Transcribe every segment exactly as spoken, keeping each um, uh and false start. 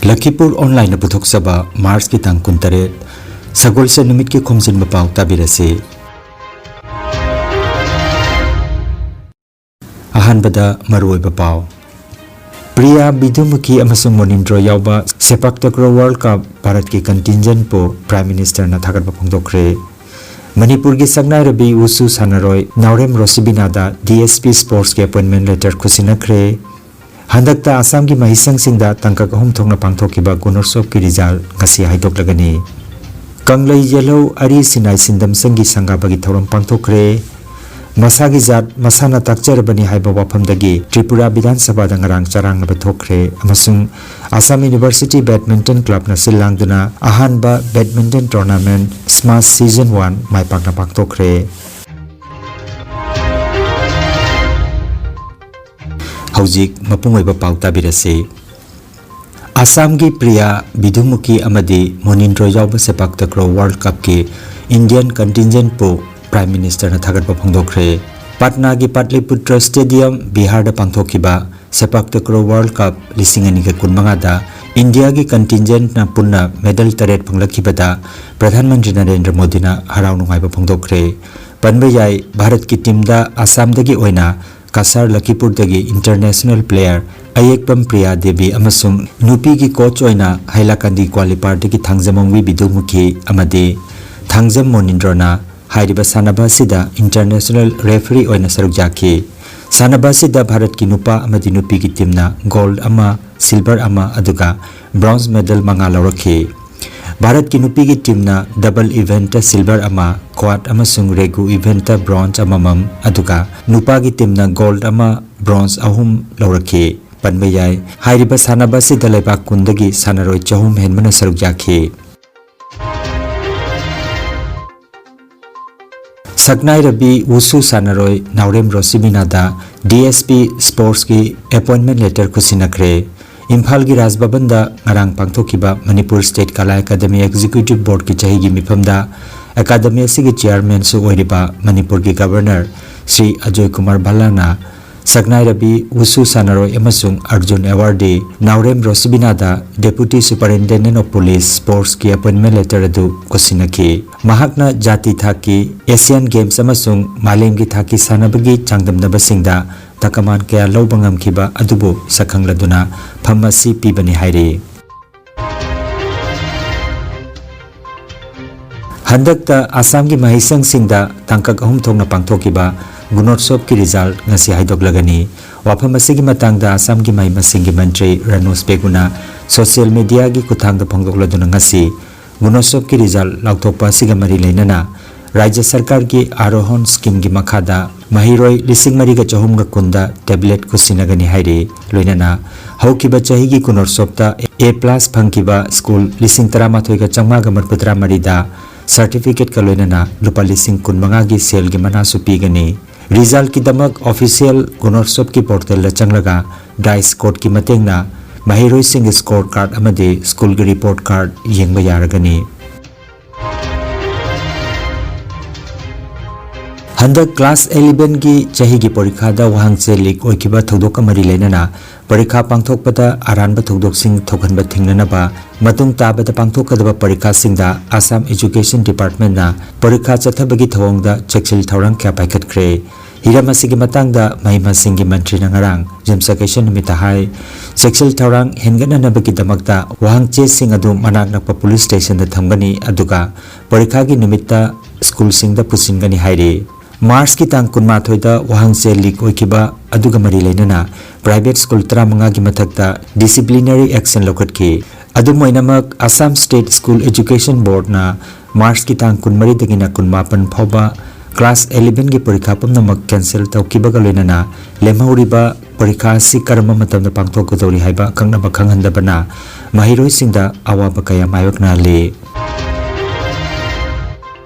ꯂꯈꯤꯄꯨꯔ ꯑꯣꯟꯂꯥꯏꯟꯅ ꯄꯨꯊꯣꯛꯆꯕ ꯃꯥꯔꯆꯀꯤ ꯇꯥꯡ ꯀꯨꯟꯇꯔꯦꯠ, ꯁꯒꯣꯜꯁꯦꯟ ꯅꯨꯃꯤꯠꯀꯤ ꯈꯣꯝꯖꯤꯟꯕ ꯄꯥꯎ ꯇꯥꯕꯤꯔꯁꯤ꯫ ꯑꯍꯥꯟꯕꯗ ꯃꯔꯨꯑꯣꯏꯕ ꯄꯥꯎ꯫ ꯄ꯭ꯔꯤꯌꯥ ꯕꯤꯗꯨꯃꯨꯈꯤ ꯑꯃꯁꯨꯡ ꯃꯣꯅꯤꯟꯗ꯭ꯔꯣ ꯌꯥꯎꯕ ꯁꯦꯄꯥꯛ ꯇꯀ꯭ꯔꯣ ꯋꯥꯔꯜꯗ ꯀꯞ ꯚꯥꯔꯠꯀꯤ ꯀꯟꯇꯤꯟꯖꯦꯟꯠꯄꯨ ꯄ꯭ꯔꯥꯏꯝ ꯃꯤꯅꯤꯁꯇꯔꯅ ꯊꯥꯒꯠꯄ ꯐꯣꯡꯗꯣꯛꯈ꯭ꯔꯦ꯫ ꯃꯅꯤꯄꯨꯔꯒꯤ ꯁꯛꯅꯥꯏꯔꯕꯤ ꯋꯨꯁꯨ ꯁꯥꯟꯅꯔꯣꯏ ꯅꯥꯎꯔꯦꯝ ꯔꯣꯁꯤꯕꯤꯅꯥꯗ ꯗꯤ ꯑꯦꯁ ꯄꯤ ꯁ꯭ꯄꯣꯔꯠꯁꯀꯤ ꯑꯦꯄꯣꯏꯟꯃꯦꯟꯠ ꯂꯦꯇꯔ ꯈꯨꯠꯁꯤꯟꯅꯈ꯭ꯔꯦ꯫ ꯍꯟꯗꯛꯇ ꯑꯁꯥꯝꯒꯤ ꯃꯍꯩꯁꯪꯁꯤꯡꯗ ꯇꯥꯡꯀꯛ ꯑꯍꯨꯝ ꯊꯣꯛꯅ ꯄꯥꯡꯊꯣꯛꯈꯤꯕ ꯒꯨꯅꯣꯠꯁꯣꯚꯀꯤ ꯔꯤꯖꯜ ꯉꯁꯤ ꯍꯥꯏꯗꯣꯛꯂꯒꯅꯤ꯫ ꯀꯪꯂꯩ ꯌꯦꯜꯍꯧ ꯑꯔꯤ ꯁꯤꯅꯥꯏ ꯁꯤꯟꯗꯝ ꯁꯪꯒꯤ ꯁꯪꯒꯥꯕꯒꯤ ꯊꯧꯔꯝ ꯄꯥꯡꯊꯣꯛꯈ꯭ꯔꯦ꯫ ꯃꯁꯥꯒꯤ ꯖꯥꯠ ꯃꯁꯥꯅ ꯇꯥꯛꯆꯔꯕꯅꯤ ꯍꯥꯏꯕ ꯋꯥꯐꯝꯗꯒꯤ ꯇ꯭ꯔꯤꯄꯨꯔꯥ ꯕꯤꯙꯥꯟ ꯁꯚꯥꯗ ꯉꯔꯥꯡ ꯆꯔꯥꯡꯅꯕ ꯊꯣꯛꯈ꯭ꯔꯦ ꯑꯃꯁꯨꯡ ꯑꯁꯥꯝ ꯌꯨꯅꯤꯚꯔꯁꯤꯇꯤ ꯕꯦꯗꯃꯤꯟꯇꯟ ꯀ꯭ꯂꯕꯅ ꯁꯤꯜ ꯂꯥꯡꯗꯨꯅ ꯑꯍꯥꯟꯕ badminton tournament smash season one ꯃꯥꯏ ꯄꯥꯛꯅ ꯄꯥꯡꯊꯣꯛꯈ꯭ꯔꯦ꯫ ꯍꯧꯖꯤꯛ ꯃꯄꯨꯡ ꯑꯣꯏꯕ ꯄꯥꯎ ꯇꯥꯕꯤꯔꯁꯤ꯫ ꯑꯁꯥꯝꯒꯤ ꯄ꯭ꯔꯤꯌꯥ ꯕꯤꯗꯨꯃꯨꯈꯤ ꯑꯃꯗꯤ ꯃꯣꯅꯤꯟꯗ꯭ꯔꯣ ꯌꯥꯎꯕ ꯁꯦꯄꯥꯛ ꯇꯀ꯭ꯔꯣ ꯋꯥꯔꯜꯗ ꯀꯞꯀꯤ ꯏꯟꯗꯤꯌꯟ ꯀꯟꯇꯤꯟꯖꯦꯟꯠꯄꯨ ꯄ꯭ꯔꯥꯏꯝ ꯃꯤꯅꯤꯁꯇꯔꯅ ꯊꯥꯒꯠꯄ ꯐꯣꯡꯗꯣꯛꯈ꯭ꯔꯦ꯫ ꯄꯠꯅꯥꯒꯤ ꯄꯥꯠꯂꯤꯄꯨꯇ꯭ꯔ ꯁ꯭ꯇꯦꯗꯤꯌꯝ, ꯕꯤꯍꯥꯔꯗ ꯄꯥꯡꯊꯣꯛꯈꯤꯕ ꯁꯦꯄꯥꯛ ꯇꯀ꯭ꯔꯣ ꯋꯥꯔꯜꯗ ꯀꯞ ꯂꯤꯁꯤꯡ ꯑꯅꯤꯒ ꯀꯨꯟꯃꯉꯥꯗ ꯏꯟꯗꯤꯌꯥꯒꯤ ꯀꯟꯇꯤꯟꯖꯦꯟꯠꯅ ꯄꯨꯟꯅ ꯃꯦꯗꯜ ꯇꯔꯦꯠ ꯐꯪꯂꯛꯈꯤꯕꯗ ꯄ꯭ꯔꯙꯥꯟ ꯃꯟꯇ꯭ꯔꯤ ꯅꯔꯦꯟꯗ꯭ꯔ ꯃꯣꯗꯤꯅ ꯍꯔꯥꯎ ꯅꯨꯡꯉꯥꯏꯕ ꯐꯣꯡꯗꯣꯛꯈ꯭ꯔꯦ꯫ ꯄꯟꯕ ꯌꯥꯏ, ꯚꯥꯔꯠꯀꯤ ꯇꯤꯝꯗ ꯑꯁꯥꯝꯗꯒꯤ ꯑꯣꯏꯅ ꯀꯁꯥꯔ ꯂꯈꯤꯄꯨꯔꯗꯒꯤ ꯏꯟꯇꯔꯅꯦꯁꯅꯦꯜ ꯄ꯭ꯂꯦꯌꯔ ꯑꯌꯦꯛꯄꯝ ꯄ꯭ꯔꯤꯌꯥ ꯗꯦꯕꯤ ꯑꯃꯁꯨꯡ ꯅꯨꯄꯤꯒꯤ ꯀꯣꯆ ꯑꯣꯏꯅ ꯍꯥꯏꯂꯥꯀꯥꯟꯗꯤ ꯀ꯭ꯋꯥꯂꯤꯄꯥꯔꯗꯒꯤ ꯊꯥꯡꯖꯝ ꯑꯣꯡꯕꯤ ꯕꯤꯗꯨꯃꯨꯈꯤ ꯑꯃꯗꯤ ꯊꯥꯡꯖꯝ ꯃꯣꯅꯤꯟꯗ꯭ꯔꯣꯅ ꯍꯥꯏꯔꯤꯕ ꯁꯥꯟꯅꯕ ꯑꯁꯤꯗ ꯏꯟꯇꯔꯅꯦꯁꯅꯦꯜ ꯔꯦꯐꯔꯤ ꯑꯣꯏꯅ ꯁꯔꯨꯛ ꯌꯥꯈꯤ꯫ ꯁꯥꯟꯅꯕ ꯑꯁꯤꯗ ꯚꯥꯔꯠꯀꯤ ꯅꯨꯄꯥ ꯑꯃꯗꯤ ꯅꯨꯄꯤꯒꯤ ꯇꯤꯝꯅ ꯒꯣꯜꯗ ꯑꯃ, ꯁꯤꯜꯚꯔ ꯑꯃ, ꯑꯗꯨꯒ ꯕ꯭ꯔꯣꯟꯖ ꯃꯦꯗꯜ ꯃꯉꯥ ꯂꯧꯔꯛꯈꯤ꯫ ꯚꯥꯔꯠꯀꯤ ꯅꯨꯄꯤꯒꯤ ꯇꯤꯝꯅ ꯗꯕꯜ ꯏꯚꯦꯟꯠꯇ ꯁꯤꯜꯚꯔ ꯑꯃ, ꯀ꯭ꯋꯥꯗ ꯑꯃꯁꯨꯡ ꯔꯦꯒꯨ ꯏꯚꯦꯟꯠꯇ ꯕ꯭ꯔꯣꯟꯖ ꯑꯃꯃꯝ, ꯑꯗꯨꯒ ꯅꯨꯄꯥꯒꯤ ꯇꯤꯝꯅ ꯒꯣꯜꯗ ꯑꯃ, ꯕ꯭ꯔꯣꯟꯖ ꯑꯍꯨꯝ ꯂꯧꯔꯛꯈꯤ꯫ ꯄꯟꯕ ꯌꯥꯏ, ꯍꯥꯏꯔꯤꯕ ꯁꯥꯟꯅꯕ ꯑꯁꯤꯗ ꯂꯩꯕꯥꯛ ꯀꯨꯟꯗꯒꯤ ꯁꯥꯟꯅꯔꯣꯏ ꯆꯍꯨꯝ ꯍꯦꯟꯕꯅ ꯁꯔꯨꯛ ꯌꯥꯈꯤ꯫ ꯁꯛꯅꯥꯏꯔꯕꯤ ꯋꯨꯁꯨ ꯁꯥꯟꯅꯔꯣꯏ ꯅꯥꯎꯔꯦꯝ ꯔꯣꯁꯤꯕꯤꯅꯥꯗ ꯗꯤ ꯑꯦꯁ ꯄꯤ ꯁ꯭ꯄꯣꯔꯠꯁꯀꯤ ꯑꯦꯄꯣꯏꯟꯃꯦꯟꯠ ꯂꯦꯇꯔ ꯈꯨꯠꯁꯤꯟꯅꯈ꯭ꯔꯦ꯫ ꯏꯝꯐꯥꯜꯒꯤ ꯔꯥꯖ ꯚꯕꯟꯗ ꯉꯔꯥꯡ ꯄꯥꯡꯊꯣꯛꯈꯤꯕ ꯃꯅꯤꯄꯨꯔ ꯁ꯭ꯇꯦꯠ ꯀꯂꯥ ꯑꯦꯀꯥꯗꯃꯤ ꯑꯦꯛꯖꯤꯀ꯭ꯌꯨꯇꯤꯚ ꯕꯣꯔꯗꯀꯤ ꯆꯍꯤꯒꯤ ꯃꯤꯐꯝꯗ ꯑꯦꯀꯥꯗꯃꯤ ꯑꯁꯤꯒꯤ ꯆꯤꯌꯥꯔꯃꯦꯟꯁꯨ ꯑꯣꯏꯔꯤꯕ ꯃꯅꯤꯄꯨꯔꯒꯤ ꯒꯕꯔꯅꯔ ꯁ꯭ꯔꯤ ꯑꯖꯣꯏ ꯀꯨꯃꯥꯔ ꯚꯜꯂꯥꯅ ꯁꯛꯅꯥꯏꯔꯕꯤ ꯋꯨꯁꯨ ꯁꯥꯟꯅꯔꯣꯏ ꯑꯃꯁꯨꯡ ꯑꯔꯖꯨꯟ ꯑꯦꯋꯥꯔꯗꯤ ꯅꯥꯎꯔꯦꯝ ꯔꯣꯁꯤꯕꯤꯅꯥꯗ Deputy Superintendent of Police Sportsꯀꯤ appointment letter ꯑꯗꯨ ꯈꯨꯠꯁꯤꯟꯅꯈꯤ꯫ ꯃꯍꯥꯛꯅ ꯖꯥꯇꯤ ꯊꯥꯛꯀꯤ Asian Games ꯑꯃꯁꯨꯡ ꯃꯥꯂꯦꯝꯒꯤ ꯊꯥꯛꯀꯤ ꯁꯥꯟꯅꯕꯒꯤ ꯆꯥꯡꯗꯝꯅꯕꯁꯤꯡꯗ ꯇꯀꯃꯥꯟ ꯀꯌꯥ ꯂꯧꯕ ꯉꯝꯈꯤꯕ ꯑꯗꯨꯕꯨ ꯁꯛꯈꯪꯂꯗꯨꯅ ꯐꯝ ꯑꯁꯤ ꯄꯤꯕꯅꯤ ꯍꯥꯏꯔꯤ꯫ ꯍꯟꯗꯛꯇ ꯑꯁꯥꯝꯒꯤ ꯃꯍꯩꯁꯪꯁꯤꯡꯗ ꯇꯥꯡꯀꯛ ꯑꯍꯨꯝ ꯊꯣꯛꯅ ꯄꯥꯡꯊꯣꯛꯈꯤꯕ ꯒꯨꯅꯣꯠꯁꯣꯞꯀꯤ result ꯉꯁꯤ ꯍꯥꯏꯗꯣꯛꯂꯒꯅꯤ꯫ ꯋꯥꯐꯝ ꯑꯁꯤꯒꯤ ꯃꯇꯥꯡꯗ ꯑꯁꯥꯝꯒꯤ ꯃꯍꯩ ꯃꯁꯤꯡꯒꯤ ꯃꯟꯇ꯭ꯔꯤ ꯔꯅꯣꯖ ꯄꯦꯒꯨꯅ social mediaꯒꯤ ꯈꯨꯠꯊꯥꯡꯗ ꯐꯣꯡꯗꯣꯛꯂꯗꯨꯅ ꯉꯁꯤ ꯒꯨꯅꯣꯠꯁꯣꯞꯀꯤ result ꯂꯥꯎꯊꯣꯛꯄ ꯑꯁꯤꯒ ꯃꯔꯤ ꯂꯩꯅꯅ ꯔꯥꯖ꯭ꯌ ꯁꯔꯀꯥꯔꯒꯤ ꯑꯥꯔꯣꯍꯟ schemeꯒꯤ ꯃꯈꯥꯗ ꯃꯍꯩꯔꯣꯏ ꯂꯤꯁꯤꯡ ꯃꯔꯤꯒ ꯆꯍꯨꯝꯒ ꯀꯨꯟꯗ tablet ꯈꯨꯠꯁꯤꯟꯅꯒꯅꯤ ꯍꯥꯏꯔꯤ꯫ ꯂꯣꯏꯅꯅ ꯍꯧꯈꯤꯕ ꯆꯍꯤꯒꯤ ꯒꯨꯅꯣꯠꯁꯣꯞꯇ A plus ꯐꯪꯈꯤꯕ school ꯂꯤꯁꯤꯡ ꯇꯔꯥꯃꯥꯊꯣꯏꯒ ꯆꯥꯝꯃꯉꯥꯒ ꯃꯔꯤꯐꯨꯇꯔꯥ ꯃꯔꯤꯗ certificateꯀ ꯂꯣꯏꯅꯅ ꯂꯨꯄꯥ ꯂꯤꯁꯤꯡ ꯀꯨꯟꯃꯉꯥꯒꯤ ꯁꯦꯜꯒꯤ ꯃꯅꯥꯁꯨ ꯄꯤꯒꯅꯤ꯫ Resultꯀꯤꯗꯃꯛ official ꯒꯨꯅꯣꯠꯁꯣꯞꯀꯤ portalꯗ ꯆꯪꯂꯒ dice codeꯀꯤ ꯃꯇꯦꯡꯅ ꯃꯍꯩꯔꯣꯏꯁꯤꯡꯒꯤ score card ꯑꯃꯗꯤ schoolꯒꯤ report card ꯌꯦꯡꯕ ꯌꯥꯔꯒꯅꯤ꯫ ꯍꯟꯗꯛ class elevenꯒꯤ ꯆꯍꯤꯒꯤ ꯄꯔꯤꯈꯥꯗ ꯋꯥꯍꯪ ꯆꯦ leak ꯑꯣꯏꯈꯤꯕ ꯊꯧꯗꯣꯛꯀ ꯃꯔꯤ ꯂꯩꯅꯅ ꯄꯔꯤꯈꯥ ꯄꯥꯡꯊꯣꯛꯄꯗ ꯑꯔꯥꯟꯕ ꯊꯧꯗꯣꯛꯁꯤꯡ ꯊꯣꯛꯍꯟꯕ ꯊꯤꯡꯅꯅꯕ ꯃꯇꯨꯡ ꯇꯥꯕꯗ ꯄꯥꯡꯊꯣꯛꯀꯗꯕ ꯄꯔꯤꯈꯥꯁꯤꯡꯗ Assam Education Departmentꯅ ꯄꯔꯤꯈꯥ ꯆꯠꯊꯕꯒꯤ ꯊꯧꯑꯣꯡꯗ ꯆꯦꯛꯁꯤꯜ ꯊꯧꯔꯥꯡ ꯀꯌꯥ ꯄꯥꯏꯈꯠꯈ꯭ꯔꯦ꯫ ꯍꯤꯔꯝ ꯑꯁꯤꯒꯤ ꯃꯇꯥꯡꯗ ꯃꯍꯩ ꯃꯁꯤꯡꯒꯤ ꯃꯟꯇ꯭ꯔꯤꯅ ꯉꯔꯥꯡ ꯌꯨꯝꯁꯀꯩꯁ ꯅꯨꯃꯤꯠꯇ ꯍꯥꯏ, ꯆꯦꯛꯁꯤꯜ ꯊꯧꯔꯥꯡ ꯍꯦꯟꯒꯠꯅꯅꯕꯒꯤꯗꯃꯛꯇ ꯋꯥꯍꯪ ꯆꯦꯁꯤꯡ ꯑꯗꯨ ꯃꯅꯥꯛ ꯅꯛꯄ police stationꯗ ꯊꯝꯒꯅꯤ, ꯑꯗꯨꯒ ꯄꯔꯤꯈꯥꯒꯤ ꯅꯨꯃꯤꯠꯇ schoolꯁꯤꯡꯗ ꯄꯨꯁꯤꯟꯒꯅꯤ ꯍꯥꯏꯔꯤ꯫ Marchꯀꯤ ꯇꯥꯡ ꯀꯨꯟꯃꯥꯊꯣꯏꯗ ꯋꯥꯍꯪ ꯆꯦ leak ꯑꯣꯏꯈꯤꯕ ꯑꯗꯨꯒ ꯃꯔꯤ ꯂꯩꯅꯅ private school ꯇꯔꯥꯃꯉꯥꯒꯤ ꯃꯊꯛꯇ disciplinary action ꯂꯧꯈꯠꯈꯤ꯫ ꯑꯗꯨꯝ ꯑꯣꯏꯅꯃꯛ, Assam State School Education Boardꯅ Marchꯀꯤ ꯇꯥꯡ ꯀꯨꯟꯃꯔꯤꯗꯒꯤꯅ ꯀꯨꯟꯃꯥꯄꯟ ꯐꯥꯎꯕ class elevenꯒꯤ ꯄꯔꯤꯈꯥ ꯄꯨꯝꯅꯃꯛ cancel ꯇꯧꯈꯤꯕꯒ ꯂꯣꯏꯅꯅ ꯂꯦꯝꯍꯧꯔꯤꯕ ꯄꯔꯤꯈꯥ ꯑꯁꯤ ꯀꯔꯝꯕ ꯃꯇꯝꯗ ꯄꯥꯡꯊꯣꯛꯀꯗꯧꯔꯤ ꯍꯥꯏꯕ ꯑꯀꯛꯅꯕ ꯈꯪꯍꯟꯗꯕꯅ ꯃꯍꯩꯔꯣꯏꯁꯤꯡꯗ ꯑꯋꯥꯕ ꯀꯌꯥ ꯃꯥꯌꯣꯛꯅꯍꯜꯂꯤ꯫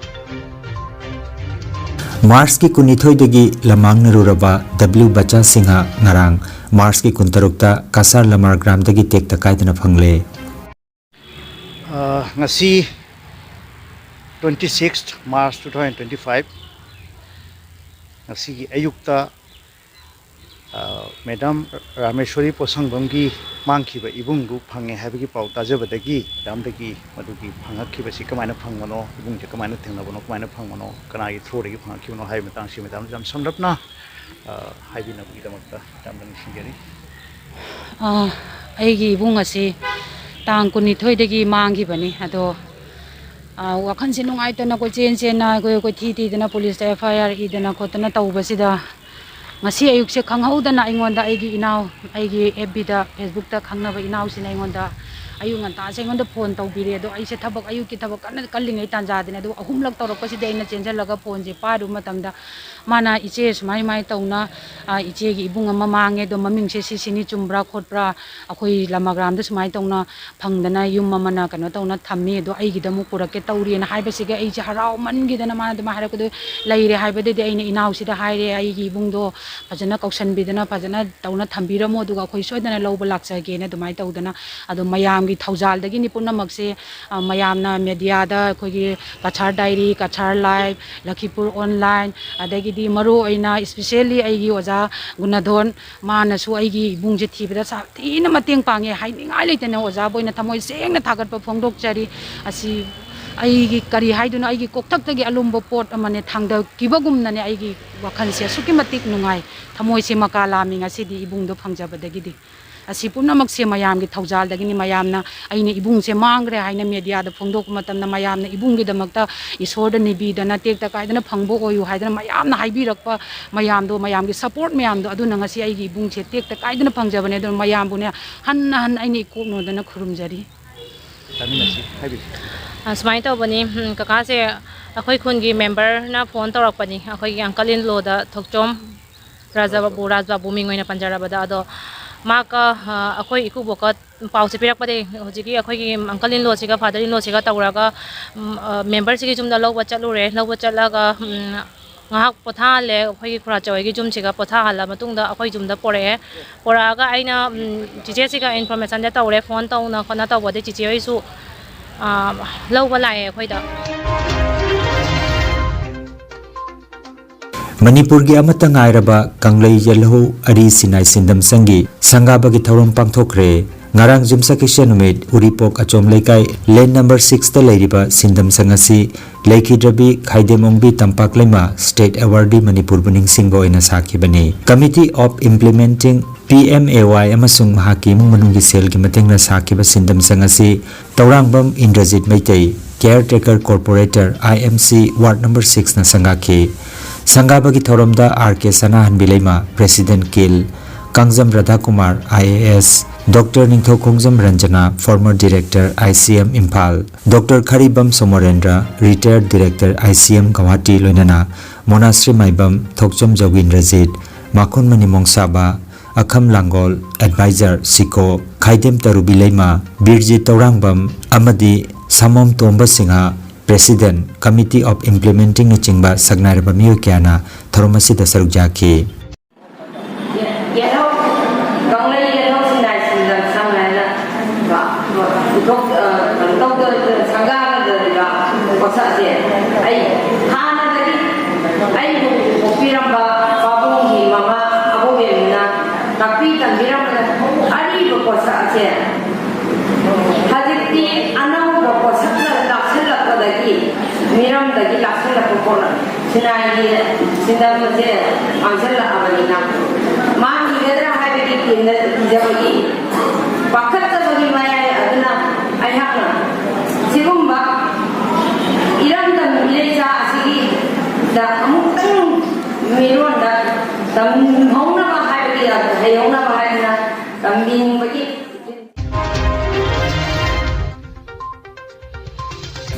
Marchꯀꯤ ꯀꯨꯟꯅꯤꯊꯣꯏꯗꯒꯤ ꯂꯃꯥꯡꯅꯔꯨꯔꯕ W ꯕꯆꯥ ꯁꯤꯡꯍ ꯉꯔꯥꯡ Marchꯀꯤ ꯀꯨꯟꯇꯔꯨꯛꯇ ꯀꯁꯥꯔ ꯂꯃꯥꯔ ꯒ꯭ꯔꯥꯝꯗꯒꯤ ꯇꯦꯛꯇ ꯀꯥꯏꯗꯅ ꯐꯪꯂꯦ꯫ ꯑ, ꯉꯁꯤ twenty sixth March two thousand twenty five, ꯉꯁꯤꯒꯤ ꯑꯌꯨꯛꯇ ꯑ, ꯃꯦꯗꯥꯝ ꯔꯥꯃꯦꯁꯣꯔꯤ ꯄꯣꯠꯁꯪꯕꯝꯒꯤ ꯃꯥꯡꯈꯤꯕ ꯏꯕꯨꯡꯗꯨ ꯐꯪꯉꯦ ꯍꯥꯏꯕꯒꯤ ꯄꯥꯎ ꯇꯥꯖꯕꯗꯒꯤ ꯃꯦꯗꯥꯝꯗꯒꯤ ꯃꯗꯨꯒꯤ ꯐꯪꯉꯛꯈꯤꯕꯁꯤ ꯀꯃꯥꯏꯅ ꯐꯪꯕꯅꯣ, ꯏꯕꯨꯡꯁꯦ ꯀꯃꯥꯏꯅ ꯊꯦꯡꯅꯕꯅꯣ, ꯀꯃꯥꯏꯅ ꯐꯪꯕꯅꯣ, ꯀꯅꯥꯒꯤ ꯊ꯭ꯔꯨꯗꯒꯤ ꯐꯪꯉꯛꯈꯤꯕꯅꯣ ꯍꯥꯏꯕꯒꯤ ꯃꯇꯥꯡꯁꯤ ꯃꯦꯗꯥꯝꯗ ꯌꯥꯝ ꯁꯝꯂꯞꯅ, ꯑ, ꯍꯥꯏꯕꯤꯅꯕꯒꯤꯗꯃꯛꯇ ꯃꯦꯗꯥꯝꯗ ꯅꯤꯡꯁꯤꯡꯖꯔꯤ꯫ ꯑ, ꯑꯩꯒꯤ ꯏꯕꯨꯡ ꯑꯁꯤ ꯇꯥꯡ ꯀꯨꯟꯅꯤꯊꯣꯏꯗꯒꯤ ꯃꯥꯡꯈꯤꯕꯅꯤ꯫ ꯑꯗꯣ, ꯑ, ꯋꯥꯈꯜꯁꯦ ꯅꯨꯡꯉꯥꯏꯇꯅ ꯀꯣꯏꯆꯦꯟ ꯆꯦꯟꯅ ꯑꯩꯈꯣꯏ ꯀꯣꯏꯊꯤ ꯊꯤꯗꯅ ꯄꯨꯂꯤꯁꯇ F I R ꯏꯗꯅ ꯈꯣꯠꯇꯅ ꯇꯧꯕꯁꯤꯗ, ꯉꯁꯤ ꯑꯌꯨꯛꯁꯦ ꯈꯪꯍꯧꯗꯅ ꯑꯩꯉꯣꯟꯗ ꯑꯩꯒꯤ ꯏꯅꯥꯎ, ꯑꯩꯒꯤ F Bꯗ, Facebookꯇ ꯈꯪꯅꯕ ꯏꯅꯥꯎꯁꯤꯅ ꯑꯩꯉꯣꯟꯗ ꯑꯌꯨꯛ ꯉꯟꯇꯥꯁꯦ ꯑꯩꯉꯣꯟꯗ ꯐꯣꯟ ꯇꯧꯕꯤꯔꯦ꯫ ꯑꯗꯣ ꯑꯩꯁꯦ ꯊꯕꯛ, ꯑꯌꯨꯛꯀꯤ ꯊꯕꯛ ꯀꯟꯅ ꯀꯜꯂꯤꯉꯩ ꯇꯥꯟꯖꯥꯗꯅꯦ꯫ ꯑꯗꯨꯒ ꯑꯍꯨꯝꯂꯛ ꯇꯧꯔꯛꯄꯁꯤꯗ ꯑꯩꯅ ꯆꯦꯟꯁꯤꯜꯂꯒ ꯐꯣꯟꯁꯦ ꯄꯥꯏꯔꯨꯕ ꯃꯇꯝꯗ, ꯃꯥꯅ, "ꯏꯆꯦ, ꯁꯨꯃꯥꯏ ꯁꯨꯃꯥꯏꯅ ꯇꯧꯅ, ꯑ, ꯏꯆꯦꯒꯤ ꯏꯕꯨꯡ ꯑꯃ ꯃꯥꯡꯉꯦ, ꯑꯗꯣ ꯃꯃꯤꯡꯁꯦ ꯁꯤ ꯁꯤꯅꯤ, ꯆꯨꯝꯕ꯭ꯔꯥ ꯈꯣꯠꯄ꯭ꯔꯥ, ꯑꯩꯈꯣꯏ ꯂꯃꯒ꯭ꯔꯥꯝꯗ ꯁꯨꯃꯥꯏꯅ ꯇꯧꯅ ꯐꯪꯗꯅ ꯌꯨꯝ ꯑꯃꯅ ꯀꯩꯅꯣ ꯇꯧꯅ ꯊꯝꯃꯤ, ꯑꯗꯣ ꯑꯩꯒꯤꯗ ꯑꯃꯨꯛ ꯄꯨꯔꯛꯀꯦ ꯇꯧꯔꯤꯅ" ꯍꯥꯏꯕꯁꯤꯒ ꯑꯩꯁꯦ ꯍꯔꯥꯎꯃꯟꯈꯤꯗꯅ, ꯃꯥꯅ ꯑꯗꯨꯃꯥꯏꯅ ꯍꯥꯏꯔꯛꯄꯗꯣ ꯂꯩꯔꯦ ꯍꯥꯏꯕꯗꯩꯗꯤ ꯑꯩꯅ ꯏꯅꯥꯎꯁꯤꯗ ꯍꯥꯏꯔꯦ, "ꯑꯩꯒꯤ ꯏꯕꯨꯡꯗꯣ ꯐꯖꯅ ꯀꯧꯁꯟꯕꯤꯗꯅ ꯐꯖꯅ ꯇꯧꯅ ꯊꯝꯕꯤꯔꯝꯃꯣ, ꯑꯗꯨꯒ ꯑꯩꯈꯣꯏ ꯁꯣꯏꯗꯅ ꯂꯧꯕ ꯂꯥꯛꯆꯒꯦꯅ" ꯑꯗꯨꯃꯥꯏꯅ ꯇꯧꯗꯅ꯫ ꯑꯗꯣ ꯃꯌꯥꯝꯒꯤ ꯊꯧꯖꯥꯜꯗꯒꯤꯅꯤ ꯄꯨꯝꯅꯃꯛꯁꯦ꯫ ꯑ, ꯃꯌꯥꯝꯅ ꯃꯦꯗꯤꯌꯥꯗ ꯑꯩꯈꯣꯏꯒꯤ ꯀꯆꯥꯔ ꯗꯥꯏꯔꯤ, ꯀꯆꯥꯔ ꯂꯥꯏꯐ, ꯂꯈꯤꯄꯨꯔ ꯑꯣꯟꯂꯥꯏꯟ, ꯑꯗꯒꯤꯗꯤ ꯃꯔꯨ ꯑꯣꯏꯅ ꯏꯁꯄꯤꯁꯦꯜꯂꯤ ꯑꯩꯒꯤ ꯑꯣꯖꯥ ꯒꯨꯅꯥꯙꯣꯟ, ꯃꯥꯅꯁꯨ ꯑꯩꯒꯤ ꯏꯕꯨꯡꯁꯦ ꯊꯤꯕꯗ ꯁꯥꯊꯤꯅ ꯃꯇꯦꯡ ꯄꯥꯡꯉꯦ꯫ ꯍꯥꯏꯅꯤꯡꯉꯥꯏ ꯂꯩꯇꯅ ꯑꯣꯖꯥꯕꯨ ꯑꯣꯏꯅ ꯊꯃꯣꯏ ꯁꯦꯡꯅ ꯊꯥꯒꯠꯄ ꯐꯣꯡꯗꯣꯛꯆꯔꯤ꯫ ꯑꯁꯤ ꯑꯩꯒꯤ ꯀꯔꯤ ꯍꯥꯏꯗꯣꯏꯅꯣ, ꯑꯩꯒꯤ ꯀꯣꯛꯊꯛꯇꯒꯤ ꯑꯂꯨꯝꯕ ꯄꯣꯠ ꯑꯃꯅꯦ ꯊꯥꯡꯗꯈꯤꯕꯒꯨꯝꯅꯅꯦ꯫ ꯑꯩꯒꯤ ꯋꯥꯈꯜꯁꯦ ꯑꯁꯨꯛꯀꯤ ꯃꯇꯤꯛ ꯅꯨꯡꯉꯥꯏ, ꯊꯃꯣꯏꯁꯦ ꯃꯀꯥ ꯂꯥꯝꯃꯤ ꯉꯁꯤꯗꯤ ꯏꯕꯨꯡꯗꯣ ꯐꯪꯖꯕꯗꯒꯤꯗꯤ꯫ ꯑꯁꯤ ꯄꯨꯝꯅꯃꯛꯁꯦ ꯃꯌꯥꯝꯒꯤ ꯊꯧꯖꯥꯜꯗꯒꯤꯅꯤ꯫ ꯃꯌꯥꯝꯅ ꯑꯩꯅ ꯏꯕꯨꯡꯁꯦ ꯃꯥꯡꯈ꯭ꯔꯦ ꯍꯥꯏꯅ ꯃꯦꯗꯤꯌꯥꯗ ꯐꯣꯡꯗꯣꯛꯄ ꯃꯇꯝꯗ, ꯃꯌꯥꯝꯅ ꯏꯕꯨꯡꯒꯤꯗꯃꯛꯇ ꯏꯁꯣꯔꯗ ꯅꯤꯕꯤꯗꯅ, ꯇꯦꯛꯇ ꯀꯥꯏꯗꯅ ꯐꯪꯕ ꯑꯣꯏꯌꯨ ꯍꯥꯏꯗꯅ ꯃꯌꯥꯝꯅ ꯍꯥꯏꯕꯤꯔꯛꯄ ꯃꯌꯥꯝꯗꯣ, ꯃꯌꯥꯝꯒꯤ ꯁꯄꯣꯔꯠ ꯃꯌꯥꯝꯗꯣ, ꯑꯗꯨꯅ ꯉꯁꯤ ꯑꯩꯒꯤ ꯏꯕꯨꯡꯁꯦ ꯇꯦꯛꯇ ꯀꯥꯏꯗꯅ ꯐꯪꯖꯕꯅꯦ꯫ ꯑꯗꯨꯅ ꯃꯌꯥꯝꯕꯨꯅꯦ, ꯍꯟꯅ ꯍꯟꯅ ꯑꯩꯅ ꯏꯀꯣꯛ ꯅꯣꯟꯗꯅ ꯈꯨꯔꯨꯝꯖꯔꯤ꯫ ꯇꯥꯃꯤꯟꯅꯁꯤ, ꯍꯥꯏꯕꯤꯌꯨ꯫ ꯑ, ꯁꯨꯃꯥꯏꯅ ꯇꯧꯕꯅꯤ, ꯎꯝ, ꯀꯀꯥꯁꯦ ꯑꯩꯈꯣꯏ ꯈꯨꯟꯒꯤ ꯃꯦꯝꯕꯔꯅ ꯐꯣꯟ ꯇꯧꯔꯛꯄꯅꯤ, ꯑꯩꯈꯣꯏꯒꯤ uncle in lawꯗ ꯊꯣꯛꯆꯣꯝ ꯔꯥꯖꯥꯕꯥꯕꯨ, ꯔꯥꯖꯕꯥꯕꯨ ꯃꯤꯡ ꯑꯣꯏꯅ ꯄꯟꯖꯔꯕꯗ꯫ ꯑꯗꯣ ꯃꯍꯥꯛꯀ, ꯑ, ꯑꯩꯈꯣꯏ ꯏꯀꯨꯕꯣꯛꯀ ꯄꯥꯎꯁꯦ ꯄꯤꯔꯛꯄꯗꯒꯤ ꯍꯧꯖꯤꯛꯀꯤ ꯑꯩꯈꯣꯏꯒꯤ uncle in lawꯁꯤꯒ father in lawꯁꯤꯒ ꯇꯧꯔꯒ, ꯎꯝ, ꯑ, ꯃꯦꯝꯕꯔꯁꯤꯒꯤ ꯌꯨꯝꯗ ꯂꯧꯕ ꯆꯠꯂꯨꯔꯦ꯫ ꯂꯧꯕ ꯆꯠꯂꯒ, ꯎꯝ, ꯉꯥꯏꯍꯥꯛ ꯄꯣꯊꯥꯍꯜꯂꯦ꯫ ꯑꯩꯈꯣꯏꯒꯤ ꯈꯨꯔꯥꯆꯧ ꯍꯣꯏꯒꯤ ꯌꯨꯝꯁꯤꯒ ꯄꯣꯊꯥꯍꯜꯂ ꯃꯇꯨꯡꯗ ꯑꯩꯈꯣꯏ ꯌꯨꯝꯗ ꯄꯣꯔꯛꯑꯦ꯫ ꯄꯣꯔꯛꯑꯒ ꯑꯩꯅ, ꯎꯝ, ꯆꯤꯆꯦꯁꯤꯒ informationꯁꯦ ꯇꯧꯔꯦ, ꯐꯣꯟ ꯇꯧꯅ ꯈꯣꯠꯅ ꯇꯧꯕꯗꯩ ꯆꯤꯆꯦ ꯍꯣꯏꯁꯨ, ꯑ, ꯂꯧꯕ ꯂꯥꯛꯑꯦ ꯑꯩꯈꯣꯏꯗ꯫ ꯃꯅꯤꯄꯨꯔꯒꯤ ꯑꯃꯠꯇ ꯉꯥꯏꯔꯕ ꯀꯪꯂꯩ ꯌꯦꯜꯍꯧ ꯑꯔꯤ ꯁꯤꯅꯥꯏ ꯁꯤꯟꯗꯝ ꯁꯪꯒꯤ ꯁꯪꯒꯥꯕꯒꯤ ꯊꯧꯔꯝ ꯄꯥꯡꯊꯣꯛꯈ꯭ꯔꯦ꯫ ꯉꯔꯥꯡ ꯌꯨꯝꯁꯀꯩꯁ ꯅꯨꯃꯤꯠ ꯎꯔꯤꯄꯣꯛ ꯑꯆꯣꯝ ꯂꯩꯀꯥꯏ ꯂꯦꯟ ꯅꯝꯕꯔ ꯁꯤꯛꯁꯇ ꯂꯩꯔꯤꯕ ꯁꯤꯟꯗꯝ ꯁꯪ ꯑꯁꯤ ꯂꯩꯈꯤꯗ꯭ꯔꯕꯤ ꯈꯥꯏꯗꯦꯝ ꯑꯣꯡꯕꯤ ꯇꯝꯄꯥꯛ ꯂꯩꯃ ꯁ꯭ꯇꯦꯠ ꯑꯦꯋꯥꯔꯗꯤ ꯃꯅꯤꯄꯨꯔꯕꯨ ꯅꯤꯡꯁꯤꯡꯕ ꯑꯣꯏꯅ ꯁꯥꯈꯤꯕꯅꯤ꯫ Committee of Implementing P M A Y ꯑꯃꯁꯨꯡ ꯃꯍꯥꯛꯀꯤ ꯏꯃꯨꯡ ꯃꯅꯨꯡꯒꯤ ꯁꯦꯜꯒꯤ ꯃꯇꯦꯡꯅ ꯁꯥꯈꯤꯕ ꯁꯤꯟꯗꯝ ꯁꯪ ꯑꯁꯤ Tourangbam Indrajit Meitei, Caretaker Corporator I M C Ward number six ꯅ ꯁꯪꯒꯥꯈꯤ꯫ ꯁꯪꯒꯥꯕꯒꯤ ꯊꯧꯔꯝꯗ R K ꯁꯅꯥꯍꯟꯕꯤ Leima, President ꯀꯤꯜ, Kangjam ꯔꯥꯙꯥꯀꯨꯃꯥꯔ I A S, Doctor ꯅꯤꯡꯊꯧꯈꯣꯡꯖꯝ Ranjana, former Director I C M Imphal, Doctor ꯈꯔꯤꯕꯝ ꯁꯣꯃꯣꯔꯦꯟꯗ꯭ꯔ, Retired Director I C M Guwahati, ꯂꯣꯏꯅꯅ ꯃꯣꯅꯥꯁ꯭ꯔꯤ ꯃꯥꯏꯕꯝ, ꯊꯣꯛꯆꯣꯝ ꯖꯧꯒꯤꯟꯗ꯭ꯔꯖꯤꯠ, ꯃꯥꯈꯨꯟꯃꯅꯤ ꯃꯣꯡꯁꯥꯕ, ꯑꯈꯝ ꯂꯥꯡꯒꯣꯜ, Advisor ꯁꯤꯀꯣ, ꯈꯥꯏꯗꯦꯝ ꯇꯔꯨꯕꯤ ꯂꯩꯃ, ꯕꯤꯔꯖꯤꯠ ꯇꯧꯔꯥꯡꯕꯝ ꯑꯃꯗꯤ ꯁꯥꯃꯣꯝ ꯇꯣꯝꯕ Singh, President, Committee of Implementing ꯅꯆꯤꯡꯕ ꯁꯛꯅꯥꯏꯔꯕ ꯃꯤꯑꯣꯏ ꯀꯌꯥꯅ ꯊꯧꯔꯝ ꯑꯁꯤꯗ ꯁꯔꯨꯛ ꯌꯥꯈꯤ꯫ ꯌꯦꯜꯍꯧ, ꯀꯪꯂꯩ ꯌꯦꯜꯍꯧ ꯁꯤꯅꯥꯏ ꯁꯤꯟꯗꯝ ꯁꯪ ꯍꯥꯏꯅ ꯄꯨꯊꯣꯛ-, ꯑ, ꯀꯩꯅꯣ ꯇꯧꯗ-, ꯁꯪꯒꯥꯅꯗꯧꯔꯤꯕ ꯄꯣꯠꯁꯛꯁꯦ ꯑꯩ ꯍꯥꯟꯅꯗꯒꯤ ꯑꯩꯕꯨ ꯄꯣꯛꯄꯤꯔꯝꯕ ꯄꯥꯕꯨꯡꯒꯤ ꯃꯃꯥ ꯑꯕꯣꯛꯕꯦꯝꯅ ꯇꯥꯛꯄꯤ ꯇꯝꯕꯤꯔꯝꯕꯗ ꯑꯔꯤꯕ ꯄꯣꯠꯁꯛ ꯑꯁꯦ ꯍꯧꯖꯤꯛꯇꯤ ꯑꯅꯧꯕ ꯄꯣꯠꯁꯛꯅ ꯂꯥꯛꯁꯜꯂꯛꯄꯗꯒꯤ, ꯃꯤꯔꯝꯗꯒꯤ ꯂꯥꯛꯁꯜꯂꯛꯄ ꯄꯣꯠꯂꯝ ꯁꯤꯅꯥꯏꯒꯤ ꯁꯤꯟꯗꯝ ꯑꯁꯦ ꯃꯥꯡꯁꯤꯜꯂꯛꯑꯕꯅꯤꯅ, ꯃꯥꯡꯈꯤꯒꯗ꯭ꯔꯥ ꯍꯥꯏꯕꯒꯤ ꯀꯤꯅ-, ꯀꯤꯖꯕꯒꯤ, ꯄꯥꯈꯠꯆꯕꯒꯤ ꯃꯌꯥꯏ ꯑꯗꯨꯅ ꯑꯩꯍꯥꯛꯅ ꯁꯤꯒꯨꯝꯕ ꯏꯔꯝꯗꯝ ꯏꯔꯩꯆꯥ ꯑꯁꯤꯒꯤꯗ ꯑꯃꯨꯛꯇꯪ ꯃꯤꯔꯣꯟꯗ ꯇꯝꯍꯧꯅꯕ ꯍꯥꯏꯕꯒꯤ, ꯍꯩꯍꯧꯅꯕ ꯍꯥꯏꯗꯅ ꯇꯝꯕꯤꯅꯤꯡꯕꯒꯤ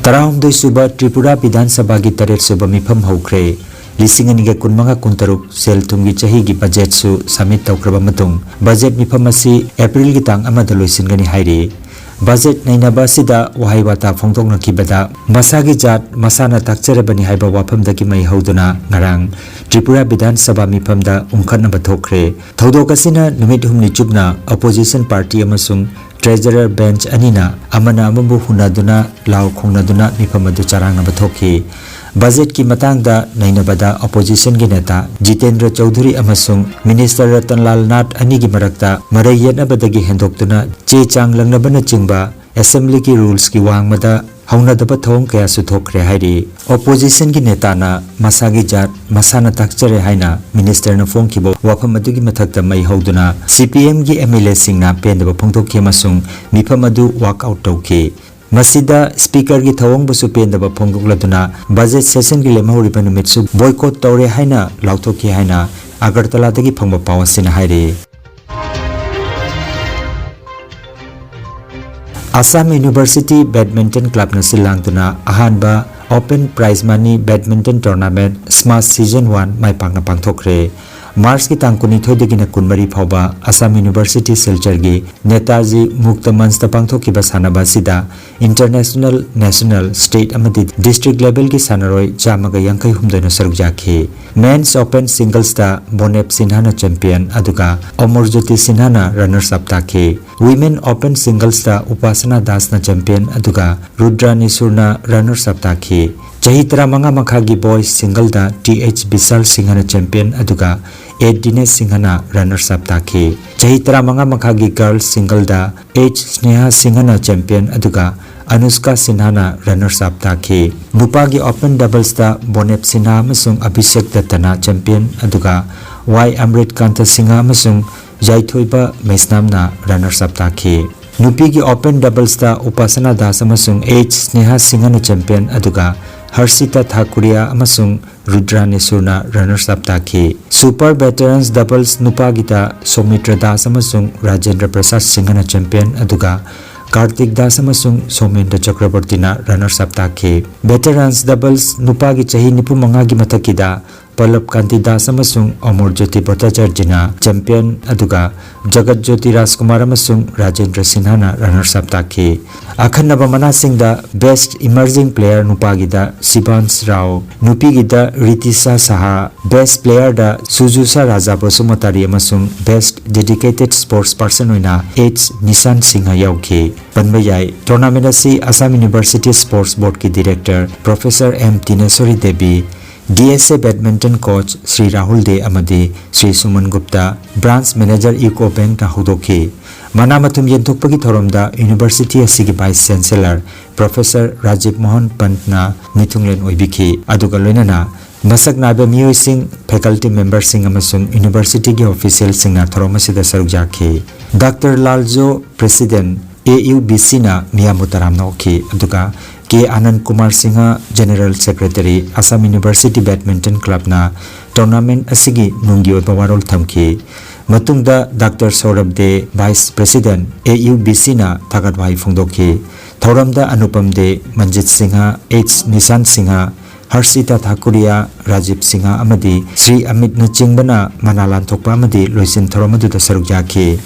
ꯇꯔꯥꯍꯨꯝꯗꯣꯏ ꯁꯨꯕ ꯇ꯭ꯔꯤꯄꯨꯔꯥ ꯕꯤꯙꯥꯟ ꯁꯚꯥꯒꯤ ꯇꯔꯦꯠ ꯁꯨꯕ ꯃꯤꯐꯝ ꯍꯧꯈ꯭ꯔꯦ꯫ ꯂꯤꯁꯤꯡ ꯑꯅꯤꯒ ꯀꯨꯟꯃꯉꯥ ꯀꯨꯟꯇꯔꯨꯛ ꯁꯦꯜ ꯊꯨꯝꯒꯤ ꯆꯍꯤꯒꯤ ꯕꯖꯦꯠꯁꯨ ꯁꯕꯃꯤꯠ ꯇꯧꯈ꯭ꯔꯕ ꯃꯇꯨꯡ, ꯕꯖꯦꯠ ꯃꯤꯐꯝ ꯑꯁꯤ ꯑꯦꯄ꯭ꯔꯤꯜꯒꯤ ꯇꯥꯡ ꯑꯃꯗ ꯂꯣꯏꯁꯤꯟꯒꯅꯤ ꯍꯥꯏꯔꯤ꯫ ꯕꯖꯦꯠ ꯅꯩꯅꯕ ꯑꯁꯤꯗ ꯋꯥꯍꯩ ꯋꯥꯇꯥ ꯐꯣꯡꯗꯣꯛꯅꯈꯤꯕꯗ, ꯃꯁꯥꯒꯤ ꯖꯥꯠ ꯃꯁꯥꯅ ꯇꯥꯛꯆꯔꯕꯅꯤ ꯍꯥꯏꯕ ꯋꯥꯐꯝꯗꯒꯤ ꯃꯩ ꯍꯧꯗꯨꯅ ꯉꯔꯥꯡ ꯇ꯭ꯔꯤꯄꯨꯔꯥ ꯕꯤꯙꯥꯟ ꯁꯚꯥ ꯃꯤꯐꯝꯗ ꯎꯪꯈꯠꯅꯕ ꯊꯣꯛꯈ꯭ꯔꯦ꯫ ꯊꯧꯗꯣꯛ ꯑꯁꯤꯅ ꯅꯨꯃꯤꯠ ꯍꯨꯝꯅꯤ ꯆꯨꯞꯅ ꯑꯣꯄꯣꯖꯤꯁꯟ ꯄꯥꯔꯇꯤ ꯑꯃꯁꯨꯡ ꯇ꯭ꯔꯦꯖꯔꯔ ꯕꯦꯟꯆ ꯑꯅꯤꯅ ꯑꯃꯅ ꯑꯃꯕꯨ ꯍꯨꯟꯅꯗꯨꯅ ꯂꯥꯎ ꯈꯣꯡꯅꯗꯨꯅ ꯃꯤꯐꯝ ꯑꯗꯨ ꯆꯔꯥꯡꯅꯕ ꯊꯣꯛꯈꯤ꯫ ꯕꯖꯦꯠꯀꯤ ꯃꯇꯥꯡꯗ ꯅꯩꯅꯕꯗ oppositionꯒꯤ ꯅꯦꯇꯥ ꯖꯤꯇꯦꯟꯗ꯭ꯔ ꯆꯧꯙꯨꯔꯤ ꯑꯃꯁꯨꯡ Minister ꯔꯇꯟꯂꯥꯜ ꯅꯥꯊ ꯑꯅꯤꯒꯤ ꯃꯔꯛꯇ ꯃꯔꯩ ꯌꯦꯠꯅꯕꯗꯒꯤ ꯍꯦꯟꯗꯣꯛꯇꯨꯅ ꯆꯦ ꯆꯥꯡ ꯂꯪꯅꯕꯅꯆꯤꯡꯕ assemblyꯒꯤ rulesꯀꯤ ꯋꯥꯡꯃꯗ ꯍꯧꯅꯗꯕ ꯊꯧꯑꯣꯡ ꯀꯌꯥꯁꯨ ꯊꯣꯛꯈ꯭ꯔꯦ ꯍꯥꯏꯔꯤ꯫ Oppositionꯒꯤ ꯅꯦꯇꯥꯅ ꯃꯁꯥꯒꯤ ꯖꯥꯠ ꯃꯁꯥꯅ ꯇꯥꯛꯆꯔꯦ ꯍꯥꯏꯅ ministerꯅ ꯐꯣꯡꯈꯤꯕ ꯋꯥꯐꯝ ꯑꯗꯨꯒꯤ ꯃꯊꯛꯇ ꯃꯩ ꯍꯧꯗꯨꯅ CPMꯒꯤ MLAꯁꯤꯡꯅ ꯄꯦꯟꯗꯕ ꯐꯣꯡꯗꯣꯛꯈꯤ ꯑꯃꯁꯨꯡ ꯃꯤꯐꯝ ꯑꯗꯨ walk out ꯇꯧꯈꯤ꯫ ꯃꯁꯤꯗ speakerꯒꯤ ꯊꯧꯑꯣꯡꯕꯨꯁꯨ ꯄꯦꯟꯗꯕ ꯐꯣꯡꯗꯣꯛꯂꯗꯨꯅ budget sessionꯒꯤ ꯂꯦꯝꯍꯧꯔꯤꯕ ꯅꯨꯃꯤꯠꯁꯨ boycott ꯇꯧꯔꯦ ꯍꯥꯏꯅ ꯂꯥꯎꯊꯣꯛꯈꯤ ꯍꯥꯏꯅ ꯑꯒꯔꯇꯂꯥꯗꯒꯤ ꯐꯪꯕ ꯄꯥꯎ ꯑꯁꯤꯅ ꯍꯥꯏꯔꯤ꯫ Assam University Badminton Clubꯅ ꯁꯤꯜ ꯂꯥꯡꯗꯨꯅ ꯑꯍꯥꯟꯕ Open Prize Money Badminton Tournament SMASH Season one ꯃꯥꯏ ꯄꯥꯛꯅ ꯄꯥꯡꯊꯣꯛꯈ꯭ꯔꯦ꯫ Marchꯀꯤ ꯇꯥꯡ ꯀꯨꯟꯅꯤꯊꯣꯏꯗꯒꯤꯅ ꯀꯨꯟꯃꯔꯤ ꯐꯥꯎꯕ Assam University ꯁꯤꯜꯆꯔꯒꯤ ꯅꯦꯇꯥꯖꯤ ꯃꯨꯛꯇ ꯃꯟꯆꯇ ꯄꯥꯡꯊꯣꯛꯈꯤꯕ ꯁꯥꯟꯅꯕ ꯑꯁꯤꯗ international, national, state ꯑꯃꯗꯤ district levelꯒꯤ ꯁꯥꯟꯅꯔꯣꯏ ꯆꯥꯝꯃꯒ ꯌꯥꯡꯈꯩ ꯍꯨꯝꯗꯣꯏꯅ ꯁꯔꯨꯛ ꯌꯥꯈꯤ꯫ Men's Open Singlesꯇ ꯕꯣꯅꯦꯞ ꯁꯤꯟꯍꯥꯅ champion ꯑꯗꯨꯒ ꯑꯃꯔꯖꯣꯇꯤ ꯁꯤꯟꯍꯥꯅ runners up ꯇꯥꯈꯤ꯫ Women Open Singlesꯇ ꯎꯄꯥꯁꯅꯥ ꯗꯥꯁꯅ champion ꯑꯗꯨꯒ ꯔꯨꯗ꯭ꯔꯥꯅꯤ ꯁꯨꯔꯅ runners up ꯇꯥꯈꯤ꯫ ꯆꯍꯤ ꯇꯔꯥꯃꯉꯥ ꯃꯈꯥꯒꯤ boys singleꯗ ꯇꯤ ꯑꯩꯆ ꯕꯤꯁꯥꯜ ꯁꯤꯡꯍꯅ champion ꯑꯗꯨꯒ ꯑꯦ ꯗꯤꯅꯦꯁ ꯁꯤꯡꯍꯅ runners up ꯇꯥꯈꯤ꯫ ꯆꯍꯤ ꯇꯔꯥꯃꯉꯥ ꯃꯈꯥꯒꯤ girls singleꯗ ꯑꯩꯆ ꯁ꯭ꯅꯦꯍꯥ ꯁꯤꯡꯍꯅ champion ꯑꯗꯨꯒ ꯑꯅꯨꯁꯀꯥ ꯁꯤꯟꯍꯥꯅ runners up ꯇꯥꯈꯤ꯫ ꯅꯨꯄꯥꯒꯤ Open Doublesꯇ ꯕꯣꯅꯦꯞ ꯁꯤꯟꯍꯥ ꯑꯃꯁꯨꯡ ꯑꯚꯤꯁꯦꯛ ꯗꯠꯇꯅ champion ꯑꯗꯨꯒ ꯋꯥꯏ ꯑꯃ꯭ꯔꯤꯠ ꯀꯥꯟꯇ ꯁꯤꯡꯍ ꯑꯃꯁꯨꯡ ꯌꯥꯏꯊꯣꯏꯕ ꯃꯩꯁꯅꯥꯝꯅ runners up ꯇꯥꯈꯤ꯫ ꯅꯨꯄꯤꯒꯤ Open Doublesꯇ ꯎꯄꯥꯁꯅꯥ ꯗꯥꯁ ꯑꯃꯁꯨꯡ ꯑꯩꯆ ꯁ꯭ꯅꯦꯍꯥ ꯁꯤꯡꯍꯅ champion ꯑꯗꯨꯒ ꯍꯔꯁꯤꯇꯥ ꯊꯥꯀꯨꯔꯤꯌꯥ ꯑꯃꯁꯨꯡ ꯔꯨꯗ꯭ꯔꯥꯅꯤ ꯁꯨꯔꯅ runners up ꯇꯥꯈꯤ꯫ Super Veterans Doubles ꯅꯨꯄꯥꯒꯤꯗ ꯁꯣꯃꯤꯇ꯭ꯔ ꯗꯥꯁ ꯑꯃꯁꯨꯡ ꯔꯥꯖꯦꯟꯗ꯭ꯔ ꯄ꯭ꯔꯁꯥꯗ ꯁꯤꯡꯍꯅ champion ꯑꯗꯨꯒ ꯀꯥꯔꯇꯤꯛ ꯗꯥꯁ ꯑꯃꯁꯨꯡ ꯁꯣꯃꯦꯟꯗ꯭ꯔ ꯆꯀ꯭ꯔꯕꯔꯇꯤꯅ runners up ꯇꯥꯈꯤ꯫ Veterans Doubles ꯅꯨꯄꯥꯒꯤ ꯆꯍꯤ ꯅꯤꯐꯨ ꯃꯉꯥꯒꯤ ꯃꯊꯛꯀꯤꯗ ꯄꯜꯂꯕ ꯀꯥꯟꯇꯤ ꯗꯥꯁ ꯑꯃꯁꯨꯡ ꯑꯃꯣꯔ ꯖ꯭ꯌꯣꯇꯤ ꯚꯠꯇꯥꯆꯥꯔꯖꯤꯅ ꯆꯦꯝꯄꯤꯌꯟ, ꯑꯗꯨꯒ ꯖꯒꯠ ꯖ꯭ꯌꯣꯇꯤ ꯔꯥꯖꯀꯨꯃꯥꯔ ꯑꯃꯁꯨꯡ ꯔꯥꯖꯦꯟꯗ꯭ꯔ ꯁꯤꯟꯍꯥꯅ ꯔꯅꯔꯁ ꯑꯞ ꯇꯥꯈꯤ꯫ ꯑꯈꯟꯅꯕ ꯃꯅꯥꯁꯤꯡꯗ ꯕꯦꯁ꯭ꯠ ꯏꯃꯔꯖꯤꯡ ꯄ꯭ꯂꯦꯌꯔ ꯅꯨꯄꯥꯒꯤꯗ ꯁꯤꯕꯥꯟꯁ ꯔꯥꯎ, ꯅꯨꯄꯤꯒꯤꯗ ꯔꯤꯇꯤꯁꯥ ꯁꯍꯥ, ꯕꯦꯁ꯭ꯠ ꯄ꯭ꯂꯦꯌꯔꯗ ꯁꯨꯖꯨꯁꯥ ꯔꯥꯖꯥ ꯕꯁꯨꯃꯇꯥꯔꯤ ꯑꯃꯁꯨꯡ ꯕꯦꯁ꯭ꯠ ꯗꯦꯗꯤꯀꯦꯇꯦꯗ ꯁ꯭ꯄꯣꯔꯠꯁ ꯄꯔꯁꯟ ꯑꯣꯏꯅ ꯑꯩꯆ ꯅꯤꯁꯥꯟ ꯁꯤꯡꯍ ꯌꯥꯎꯈꯤ꯫ ꯄꯟꯕ ꯌꯥꯏ, ꯇꯣꯔꯅꯥꯃꯦꯟ ꯑꯁꯤ ꯑꯁꯥꯝ ꯌꯨꯅꯤꯚꯔꯁꯤꯇꯤ ꯁ꯭ꯄꯣꯔꯠꯁ ꯕꯣꯔꯗꯀꯤ director professor M Tineshori Devi, D S A badminton coach Shri Rahul Dey ꯑꯃꯗꯤ Shri Suman Gupta, branch manager UCO ꯕꯦꯡꯛꯅ ꯍꯧꯗꯣꯛꯈꯤ꯫ ꯃꯅꯥ ꯃꯊꯨꯝ ꯌꯦꯟꯊꯣꯛꯄꯒꯤ ꯊꯧꯔꯝꯗ ꯌꯨꯅꯤꯚꯔꯁꯤꯇꯤ ꯑꯁꯤꯒꯤ vice chancellor professor Rajiv Mohan ꯄꯟꯠꯅ ꯃꯤꯊꯨꯡꯂꯦꯟ ꯑꯣꯏꯕꯤꯈꯤ, ꯑꯗꯨꯒ ꯂꯣꯏꯅꯅ ꯃꯁꯛ ꯅꯥꯏꯕ ꯃꯤꯑꯣꯏꯁꯤꯡ, ꯐꯦꯀꯜꯇꯤ ꯃꯦꯝꯕꯔꯁꯤꯡ ꯑꯃꯁꯨꯡ ꯌꯨꯅꯤꯚꯔꯁꯤꯇꯤꯒꯤ ꯑꯣꯐꯤꯁꯤꯌꯦꯜꯁꯤꯡꯅ ꯊꯧꯔꯝ ꯑꯁꯤꯗ ꯁꯔꯨꯛ ꯌꯥꯈꯤ꯫ Doctor Laljo, president, A U B ꯁꯤꯅ ꯃꯤꯌꯥꯝꯕꯨ ꯇꯔꯥꯝꯅ ꯑꯣꯛꯈꯤ, ꯑꯗꯨꯒ K Ananda Kumar Singh, general secretary, Assam university badminton ꯀ꯭ꯂꯕꯅ ꯇꯣꯔꯅꯥꯃꯦꯟ ꯑꯁꯤꯒꯤ ꯅꯨꯡꯒꯤ ꯑꯣꯏꯕ ꯋꯥꯔꯣꯜ ꯊꯝꯈꯤ꯫ ꯃꯇꯨꯡꯗ doctor Saurav Dey, vice president, A U B ꯁꯤꯅ ꯊꯥꯒꯠ ꯋꯥꯍꯩ ꯐꯣꯡꯗꯣꯛꯈꯤ꯫ ꯊꯧꯔꯝꯗ ꯑꯅꯨꯄꯝ ꯗꯦ, ꯃꯟꯖꯤꯠ ꯁꯤꯡꯍ, ꯑꯩꯆ ꯅꯤꯁꯥꯟ ꯁꯤꯡꯍ, ꯍꯔꯁꯤꯇꯥ ꯊꯥꯀꯨꯔꯤꯌꯥ, ꯔꯥꯖꯤꯕ ꯁꯤꯡꯍ ꯑꯃꯗꯤ ꯁ꯭ꯔꯤ ꯑꯃꯤꯠꯅꯆꯤꯡꯕꯅ ꯃꯅꯥ ꯂꯥꯟꯊꯣꯛꯄ ꯑꯃꯗꯤ ꯂꯣꯏꯁꯤꯟ ꯊꯧꯔꯝ ꯑꯗꯨꯗ ꯁꯔꯨꯛ ꯌꯥꯈꯤ꯫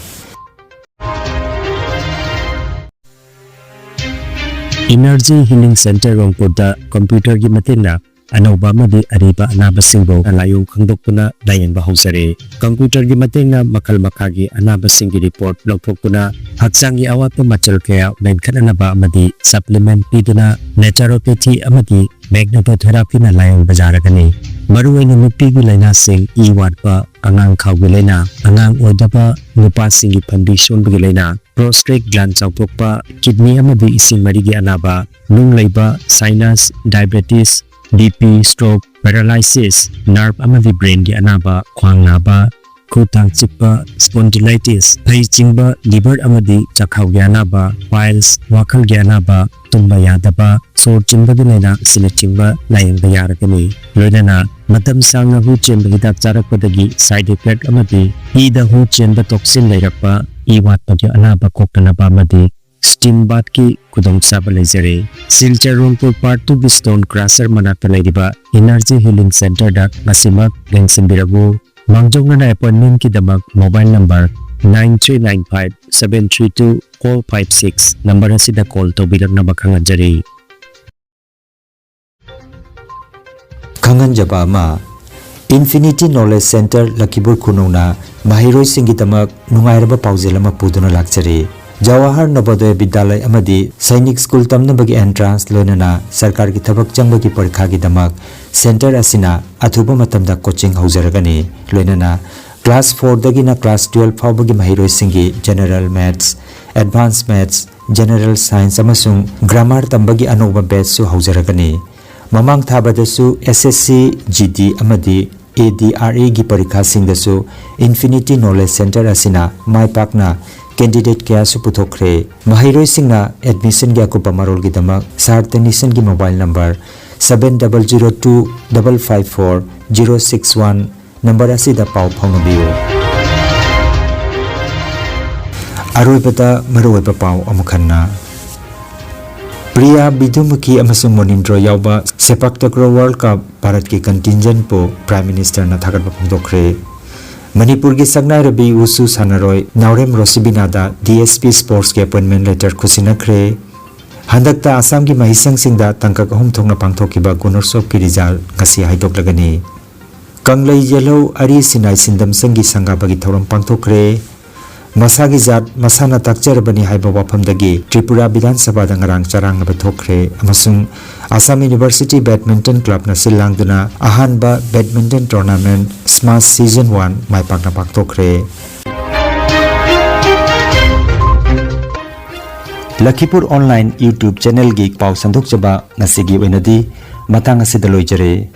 ꯏꯅꯔꯖꯤ ꯍꯤꯂꯤꯡ ꯁꯦꯟꯇꯔ ꯔꯣꯡꯄꯨꯔꯗ ꯀꯝꯄ꯭ꯌꯨꯇꯔꯒꯤ ꯃꯇꯦꯡꯅ ꯑꯅꯧꯕ ꯑꯃꯗꯤ ꯑꯔꯤꯕ ꯑꯅꯥꯕꯁꯤꯡꯕꯨ ꯂꯥꯏꯑꯣꯡ ꯈꯪꯗꯣꯛꯇꯨꯅ ꯂꯥꯌꯦꯡꯕ ꯍꯧꯖꯔꯦ꯫ ꯀꯝꯄ꯭ꯌꯨꯇꯔꯒꯤ ꯃꯇꯦꯡꯅ ꯃꯈꯜ ꯃꯈꯥꯒꯤ ꯑꯅꯥꯕꯁꯤꯡꯒꯤ ꯔꯤꯄꯣꯔꯠ ꯂꯧꯊꯣꯛꯇꯨꯅ ꯍꯛꯆꯥꯡꯒꯤ ꯑꯋꯥꯠꯄ ꯃꯆꯜ ꯀꯌꯥ ꯃꯦꯟꯈꯠꯅꯅꯕ ꯑꯃꯗꯤ ꯁꯄ꯭ꯂꯤꯃꯦꯟꯠ ꯄꯤꯗꯨꯅ ꯅꯦꯆꯔꯣꯄꯦꯊꯤ ꯑꯃꯗꯤ ꯃꯦꯒꯅꯦꯇꯣꯊꯦꯔꯥꯄꯤꯅ ꯂꯥꯌꯦꯡꯕ ꯌꯥꯔꯒꯅꯤ꯫ ꯃꯔꯨꯑꯣꯏꯅ ꯅꯨꯄꯤꯒꯤ ꯂꯥꯏꯅꯥꯁꯤꯡ, ꯏ ꯋꯥꯠꯄ, ꯑꯉꯥꯡ ꯈꯥꯎꯒꯤ ꯂꯥꯏꯅꯥ, ꯑꯉꯥꯡ ꯑꯣꯏꯗꯕ, ꯅꯨꯄꯥꯁꯤꯡꯒꯤ ꯐꯟꯕꯤ ꯁꯣꯟꯕꯒꯤ ꯂꯥꯏꯅꯥ, ꯄ꯭ꯔꯣꯁꯇꯦꯠ ꯒ꯭ꯂꯥꯟ ꯆꯥꯎꯊꯣꯛꯄ, ꯀꯤꯗꯅꯤ ꯑꯃꯗꯤ ꯏꯁꯤꯡ ꯃꯔꯤꯒꯤ ꯑꯅꯥꯕ, ꯅꯨꯡ ꯂꯩꯕ, sinus, diabetes, B P, stroke, paralysis, nerve ꯑꯃꯗꯤ ꯕ꯭ꯔꯦꯟꯒꯤ ꯑꯅꯥꯕ, ꯈ꯭ꯋꯥꯡ ꯅꯥꯕ, ꯈꯨ ꯊꯥꯡ ꯆꯤꯛꯄ, ꯁ꯭ꯄꯣꯟꯗꯤꯂꯥꯏꯇꯤꯁ, ꯐꯩ ꯆꯤꯡꯕ, ꯂꯤꯚꯔ ꯑꯃꯗꯤ ꯆꯥꯛꯈꯥꯎꯒꯤ ꯑꯅꯥꯕ, ꯄꯥꯏꯜꯁ, ꯋꯥꯈꯜꯒꯤ ꯑꯅꯥꯕ, ꯇꯨꯝꯕ ꯌꯥꯗꯕ, ꯁꯣꯔ ꯆꯤꯟꯕꯒꯤ ꯂꯥꯏꯅꯥ ꯑꯁꯤꯅꯆꯤꯡꯕ ꯂꯥꯌꯦꯡꯕ ꯌꯥꯔꯒꯅꯤ꯫ ꯂꯣꯏꯅꯅ ꯃꯇꯝ ꯁꯥꯡꯅ ꯍꯨ ꯆꯦꯟꯕ ꯍꯤꯗꯥꯛ ꯆꯥꯔꯛꯄꯗꯒꯤ ꯁꯥꯏꯗ ꯏꯐꯦꯛ ꯑꯃꯗꯤ ꯏꯗ ꯍꯨ ꯆꯦꯟꯕ ꯇꯣꯛꯁꯤꯟ ꯂꯩꯔꯛꯄ, ꯏ ꯋꯥꯠꯄꯒꯤ ꯑꯅꯥꯕ ꯀꯣꯛꯇꯅꯕ ꯑꯃꯗꯤ steam bathꯀꯤ ꯈꯨꯗꯣꯡꯆꯥꯕ ꯂꯩꯖꯔꯦ꯫ ꯁꯤꯜꯆꯔ ꯔꯣꯡꯄꯨꯔ Part Two ꯒꯤ stone crusher ꯃꯅꯥꯛꯇ ꯂꯩꯔꯤꯕ Energy Healing Centreꯗ ꯉꯁꯤꯃꯛ ꯂꯦꯡꯁꯤꯟꯕꯤꯔꯛꯎ꯫ ꯃꯥꯡꯖꯧꯅꯅ appointmentꯀꯤꯗꯃꯛ mobile number nine three nine five seven three two four five six number ꯑꯁꯤꯗ call ꯇꯧꯕꯤꯔꯛꯅꯕ ꯈꯪꯍꯟꯖꯔꯤ꯫ ꯈꯪꯍꯟꯖꯕ ꯑꯃ, Infinity Knowledge Centre ꯂꯈꯤꯄꯨꯔ ꯈꯨꯅꯧꯅ ꯃꯍꯩꯔꯣꯏꯁꯤꯡꯒꯤꯗꯃꯛ ꯅꯨꯡꯉꯥꯏꯔꯕ ꯄꯥꯎꯖꯦꯜ ꯑꯃ ꯄꯨꯗꯨꯅ ꯂꯥꯛꯆꯔꯤ꯫ ꯖꯋꯥꯍꯔ ꯅꯕꯣꯗꯌ ꯕꯤꯗ꯭ꯌꯥꯂꯌ ꯑꯃꯗꯤ ꯁꯩꯅꯤꯛ ꯁ꯭ꯀꯨꯜ ꯇꯝꯅꯕꯒꯤ entrance ꯂꯣꯏꯅꯅ ꯁꯔꯀꯥꯔꯒꯤ ꯊꯕꯛ ꯆꯪꯕꯒꯤ ꯄꯔꯤꯈꯥꯒꯤꯗꯃꯛ centre ꯑꯁꯤꯅ ꯑꯊꯨꯕ ꯃꯇꯝꯗ coaching ꯍꯧꯖꯔꯒꯅꯤ꯫ ꯂꯣꯏꯅꯅ class fourꯗꯒꯤꯅ class twelve ꯐꯥꯎꯕꯒꯤ ꯃꯍꯩꯔꯣꯏꯁꯤꯡꯒꯤ General Maths, Advanced Maths, General Science ꯑꯃꯁꯨꯡ Grammar ꯇꯝꯕꯒꯤ ꯑꯅꯧꯕ batchꯁꯨ ꯍꯧꯖꯔꯒꯅꯤ꯫ ꯃꯃꯥꯡ ꯊꯥꯕꯗꯁꯨ S S C, G D ꯑꯃꯗꯤ A D R Eꯒꯤ ꯄꯔꯤꯈꯥꯁꯤꯡꯗꯁꯨ Infinity Knowledge Centre ꯑꯁꯤꯅ ꯃꯥꯏ ꯄꯥꯛꯅ candidate ꯀꯌꯥꯁꯨ ꯄꯨꯊꯣꯛꯈ꯭ꯔꯦ꯫ ꯃꯍꯩꯔꯣꯏꯁꯤꯡꯅ admissionꯒꯤ ꯑꯀꯨꯞꯄ ꯃꯔꯣꯜꯒꯤꯗꯃꯛ Sir Tanisonꯒꯤ mobile number seven double zero two double five four zero six one number ꯑꯁꯤꯗ ꯄꯥꯎ ꯐꯥꯎꯅꯕꯤꯌꯨ꯫ ꯑꯔꯣꯏꯕꯗ ꯃꯔꯨꯑꯣꯏꯕ ꯄꯥꯎ ꯑꯃꯨꯛ ꯍꯟꯅ꯫ ꯄ꯭ꯔꯤꯌꯥ ꯕꯤꯗꯨꯃꯨꯈꯤ ꯑꯃꯁꯨꯡ ꯃꯣꯅꯤꯟꯗ꯭ꯔꯣ ꯌꯥꯎꯕ Sepak Takraw World Cup ꯚꯥꯔꯠꯀꯤ contingentꯄꯨ Prime Ministerꯅ ꯊꯥꯒꯠꯄ ꯐꯣꯡꯗꯣꯛꯈ꯭ꯔꯦ꯫ ꯃꯅꯤꯄꯨꯔꯒꯤ ꯁꯛꯅꯥꯏꯔꯕꯤ ꯋꯨꯁꯨ ꯁꯥꯟꯅꯔꯣꯏ ꯅꯥꯎꯔꯦꯝ ꯔꯣꯁꯤꯕꯤꯅꯥꯗ D S P Sportsꯀꯤ appointment letter ꯈꯨꯠꯁꯤꯟꯅꯈ꯭ꯔꯦ꯫ ꯍꯟꯗꯛꯇ ꯑꯁꯥꯝꯒꯤ ꯃꯍꯩꯁꯪꯁꯤꯡꯗ ꯇꯥꯡꯀꯛ ꯑꯍꯨꯝ ꯊꯣꯛꯅ ꯄꯥꯡꯊꯣꯛꯈꯤꯕ ꯒꯨꯅꯣꯠꯁꯣꯞꯀꯤ result ꯉꯁꯤ ꯍꯥꯏꯗꯣꯛꯂꯒꯅꯤ꯫ ꯀꯪꯂꯩ ꯌꯦꯜꯍꯧ ꯑꯔꯤ ꯁꯤꯟꯅꯥꯏ ꯁꯤꯟꯗꯝ ꯁꯪꯒꯤ ꯁꯪꯒꯥꯕꯒꯤ ꯊꯧꯔꯝ ꯄꯥꯡꯊꯣꯛꯈ꯭ꯔꯦ꯫ ꯃꯁꯥꯒꯤ ꯖꯥꯠ ꯃꯁꯥꯅ ꯇꯥꯛꯆꯔꯕꯅꯤ ꯍꯥꯏꯕ ꯋꯥꯐꯝꯗꯒꯤ ꯇ꯭ꯔꯤꯄꯨꯔꯥ ꯕꯤꯙꯥꯟ ꯁꯚꯥꯗ ꯉꯔꯥꯡ ꯆꯔꯥꯡꯅꯕ ꯊꯣꯛꯈ꯭ꯔꯦ ꯑꯃꯁꯨꯡ ꯑꯁꯥꯝ ꯌꯨꯅꯤꯚꯔꯁꯤꯇꯤ ꯕꯦꯗꯃꯤꯟꯇꯟ ꯀ꯭ꯂꯕꯅ ꯁꯤꯜ ꯂꯥꯡꯗꯨꯅ ꯑꯍꯥꯟꯕ badminton tournament SMASH season one ꯃꯥꯏ ꯄꯥꯛꯅ ꯄꯥꯡꯊꯣꯛꯈ꯭ꯔꯦ꯫ ꯂꯈꯤꯄꯨꯔ online YouTube channelꯒꯤ ꯄꯥꯎ ꯁꯟꯗꯣꯛꯆꯕ ꯉꯁꯤꯒꯤ ꯑꯣꯏꯅꯗꯤ ꯃꯇꯥꯡ ꯑꯁꯤꯗ ꯂꯣꯏꯖꯔꯦ꯫